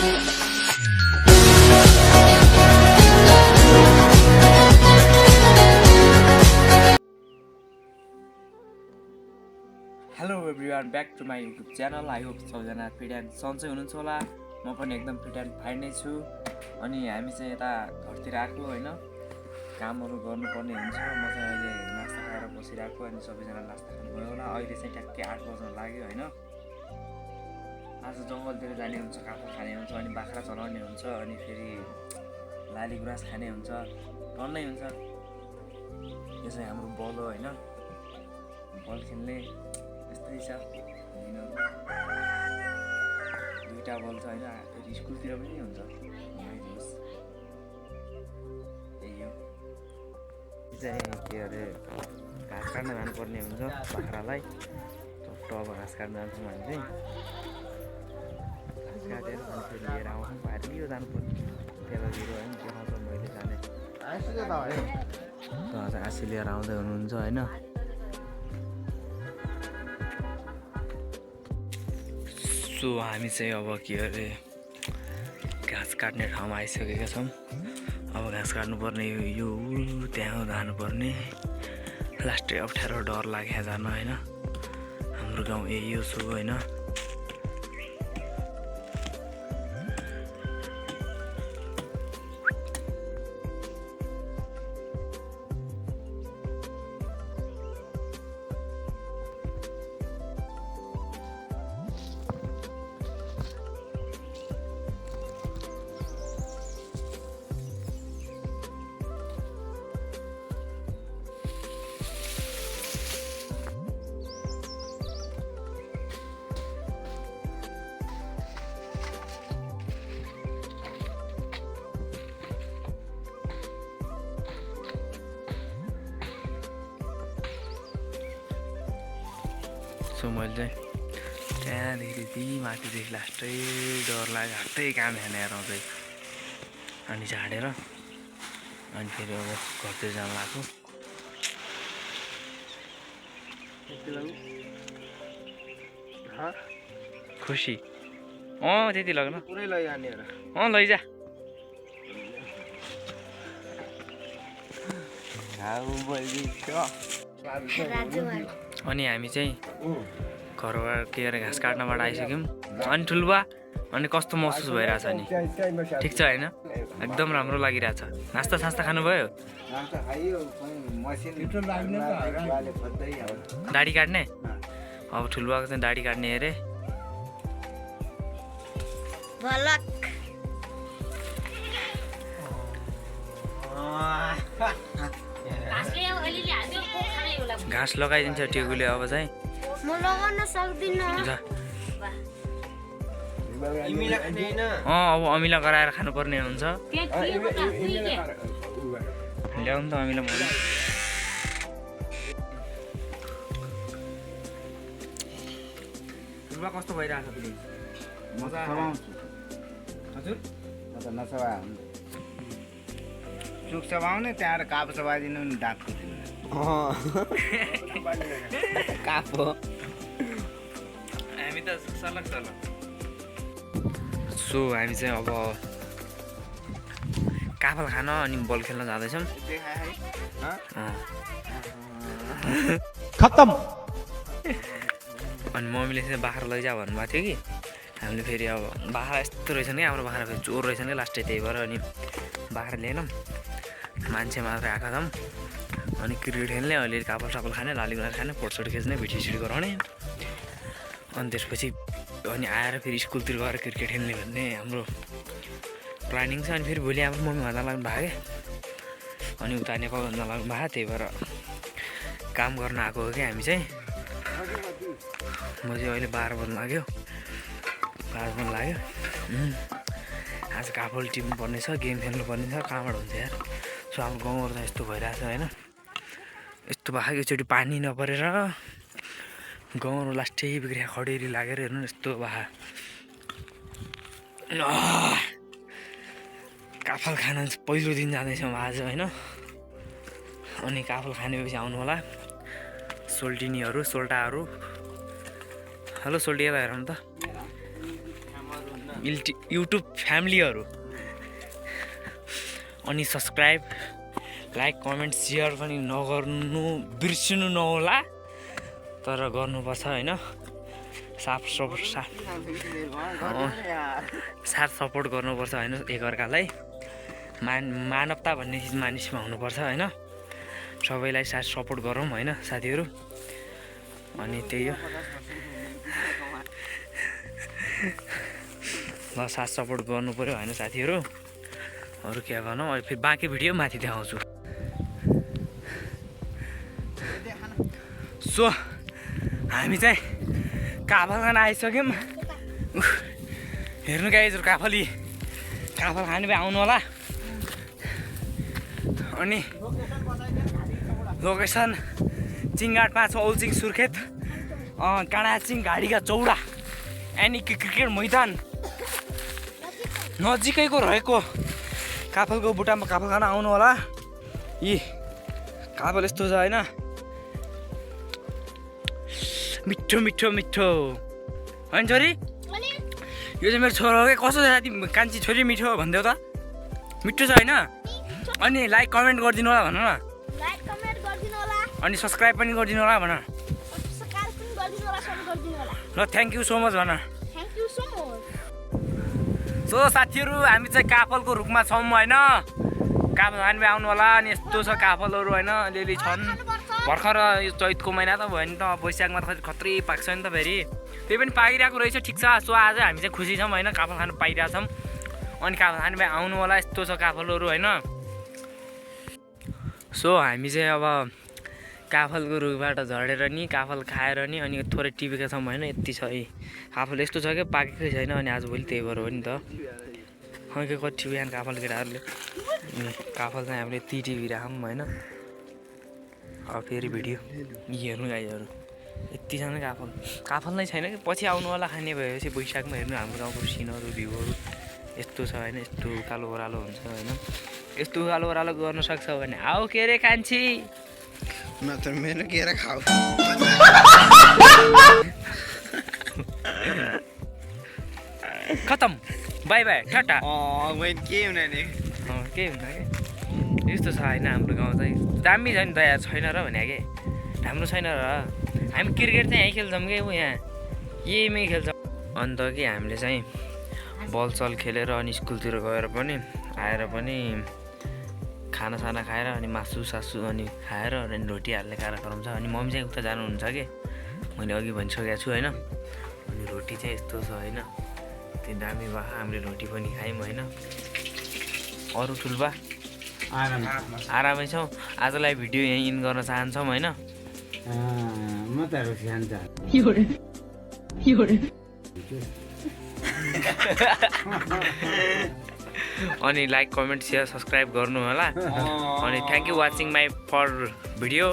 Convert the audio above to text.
Hello everyone, back to my YouTube channel. I hope सबैजना fit and सन्चै हुनुहुन्छ होला। म पनि एकदम फिट एन्ड फाइन नै छु। अनि हामी चाहिँ यता घरतिर आएको होइन, कामहरू गर्नुपर्ने हुन्छ। म चाहिँ अहिले नास्ता खाएर बसिरहेको, अनि सबैजना नास्ता खानु गयो होला। अहिले चाहिँ ट्याक्कै 8 बज्न लाग्यो होइन। आज जङ्गलतिर जाने हुन्छ, काफल खाने हुन्छ, अनि बाख्रा चलाउने हुन्छ, अनि फेरि लाली गुराँस खाने हुन्छ, टन्नै हुन्छ। यो चाहिँ हाम्रो बल हो होइन, बल खेल्ने यस्तै छ। दुईवटा बल छ होइन, फेरि स्कुलतिर पनि हुन्छ। त्यही हो चाहिँ के अरे, घाँस काट्न जानुपर्ने हुन्छ बाख्रालाई। टब घाँस काट्न जान्छौँ हामी चाहिँ। घाँस काटेर अनि फेरि लिएर आउँछौँ, भारी लियो जानुपर्ने तेलतिर होइन। देखाउँछ मैले जाने त आसी लिएर आउँदै हुनुहुन्छ होइन। सो हामी चाहिँ अब के अरे घाँस काट्ने ठाउँमा आइसकेका छौँ। अब घाँस काट्नुपर्ने यो त्यहाँ जानुपर्ने। लास्टै अप्ठ्यारो डर लाग्यो जान होइन। हाम्रो गाउँ यही हो सो होइन। सो मैले चाहिँ त्यहाँदेखि त्यही माथिदेखि लास्टै डर लाग्यो, हातै काम हानेर आउँदै अनि झाडेर अनि फेरि अब घरतिर जानु लाग्यो। खुसी त्यति लाग्न पुरै लैजाने लैजा। अनि हामी चाहिँ घरबाट के अरे घाँस काट्नबाट आइसक्यौँ। अनि ठुलबा, अनि कस्तो महसुस भइरहेछ नि? ठिक छ होइन? एकदम राम्रो लागिरहेछ। नास्ता सास्ता खानुभयो? दाढी काट्ने? अब ठुलबाको चाहिँ दाढी काट्ने अरे। घाँस लगाइदिन्छ टेगुले अब चाहिँ। म लगाउन सक्दिनँ। अब अमिला गराएर खानुपर्ने हुन्छ। ल्याउनु त अमिला मैले। ठुलबा कस्तो भइरहेछ फेरि? मजा हजुर नसभा चुक चबाउने, त्यहाँबाट काप चबाइदिनु नि, दाँत कुटिनु। काप हो हामी त सलक सलक। सो हामी चाहिँ अब काफल खान अनि बल खेल्न जाँदैछौँ। खत्तम। अनि मम्मीले चाहिँ बाख्रा लैजा भन्नुभएको थियो कि, हामीले फेरि अब बाख्रा यस्तो रहेछ नि, हाम्रो बाख्रा फेरि चोर रहेछ नि लास्टै, त्यही भएर अनि बाख्रा लिएनौँ। मान्छे मात्र आएका छौँ। अनि क्रिकेट खेल्ने, अलिअलि कापल सापल खाने, लाली गुराँस खाने, फोटोसोटो खिच्ने, भिडियो गराउने। अनि त्यसपछि अनि आएर फेरि स्कुलतिर गएर क्रिकेट खेल्ने भन्ने हाम्रो प्लानिङ छ। अनि फेरि भोलि हाम्रो मम्मी भन्दा लाग्नु भएको क्या, अनि उता नेपाल भन्दा लाग्नु भएको। त्यही भएर काम गर्न आएको हो क्या हामी चाहिँ। म चाहिँ अहिले 12 बज्नु लाग्यो, 5 बज्नु लाग्यो। आज काफल टिप्नु पर्ने छ, गेम खेल्नु पर्ने छ, कहाँबाट हुन्छ यार। सो हाम्रो गाउँहरू त यस्तो भइरहेछ होइन। यस्तो भएको एकचोटि पानी नपरेर गाउँहरू लास्टै बिग्रिया, खडेरी लागेर हेर्नु यस्तो भए। काफल खान पहिलो दिन जाँदैछौँ आज होइन। अनि काफल खानेपछि आउनु होला सोल्टिनीहरू, सोल्टाहरू। हेलो सोल्टी, यता हेरौँ त। युट्युब फ्यामिलीहरू अनि सब्सक्राइब लाइक कमेन्ट सेयर पनि नगर्नु बिर्सिनु नहोला तर गर्नुपर्छ होइन साथ सपोर्ट गर्नुपर्छ होइन एकअर्कालाई मानवता भन्ने चिज मानिसमा हुनुपर्छ होइन सबैलाई साथ सपोर्ट गरौँ होइन साथीहरू अनि त्यही हो ल साथ सपोर्ट गर्नु पऱ्यो होइन साथीहरू अरू के गर्नु अहिले फेरि बाँकी भिडियो माथि देखाउँछु सो हामी चाहिँ काफल खान आइसक्यौँ हेर्नु गाइजहरू काफल खाने भए आउनु होला अनि लोकेसन चिङगाड 5 औलचिङ सुर्खेत काँडाचिङ घाडीका चौडा एनी क्रिकेट मैदान नजिकैको रहेको काफलको बुट्टामा काफल खान आउनु होला काफल यस्तो छ होइन मिठो मिठो मिठो होइन छोरी यो चाहिँ मेरो छोरा हो कि कसो छ साथी कान्छी छोरी मिठो भनिदेऊ त मिठो छ होइन अनि लाइक कमेन्ट गरिदिनु होला भन न अनि सब्सक्राइब पनि गरिदिनु होला भन ल थ्याङ्क यू सो मच भन सो साथीहरू हामी चाहिँ काफलको रुखमा छौँ होइन काफल खाने भए आउनु होला अनि यस्तो छ काफलहरू होइन अलिअलि छन् भर्खर यो चैतको महिना त भयो नि त वैशाखमा त खत्रै पाक्छ नि त फेरि त्यही पनि पाकिरहेको रहेछ ठिक छ सो आज हामी चाहिँ खुसी छौँ होइन काफल खानु पाइरहेछौँ अनि काफल खाने भए आउनु होला यस्तो छ काफलहरू होइन सो हामी चाहिँ अब काफलको रुखबाट झरेर नि काफल खाएर नि अनि थोरै टिपेका छौँ होइन यति छ है काफल यस्तो छ क्या पाकेकै छैन अनि आजभोलि त्यही भएर हो नि त खै कति बिहान काफल केटाहरूले काफल चाहिँ हामीले यति टिपिरहेछौँ होइन अब फेरि भिडियो हेर्नु गाईहरू यति छ नि काफल नै छैन कि पछि आउनु होला खाने भएपछि वैशाखमा हेर्नु हाम्रो गाउँको सिनहरू भ्यूहरू यस्तो छ होइन यस्तो उकालो ओह्रालो हुन्छ होइन यस्तो उकालो ओह्रालो गर्न सक्छ भने आऊ के अरे कान्छी मेरो केरा खाऊ खतम बाई बाई टाटा के हुने नि केही हुँदैन कि यस्तो छ होइन हाम्रो गाउँ चाहिँ दामी छ नि त यहाँ छैन र भने कि हाम्रो छैन र हामी क्रिकेट चाहिँ यहीँ खेल्छौँ कि यहाँ यहीँमै खेल्छौँ अन्त कि हामीले चाहिँ बलसल खेलेर अनि स्कुलतिर गएर पनि आएर पनि खानासाना खाएर अनि मासु सासु अनि खाएर अनि रोटी हाल्ने कार्यक्रम छ अनि मम्मी चाहिँ उता जानुहुन्छ कि मैले अघि भनिसकेको छु होइन अनि रोटी चाहिँ यस्तो छ होइन त्यो दामी भयो हामीले रोटी पनि खायौँ होइन अरू ठुल्बा आरामै छौँ आजलाई भिडियो यहीँ इन गर्न चाहन्छौँ होइन म त खान्छ अनि लाइक कमेन्ट सेयर सब्सक्राइब गर्नु होला अनि thank you watching my for video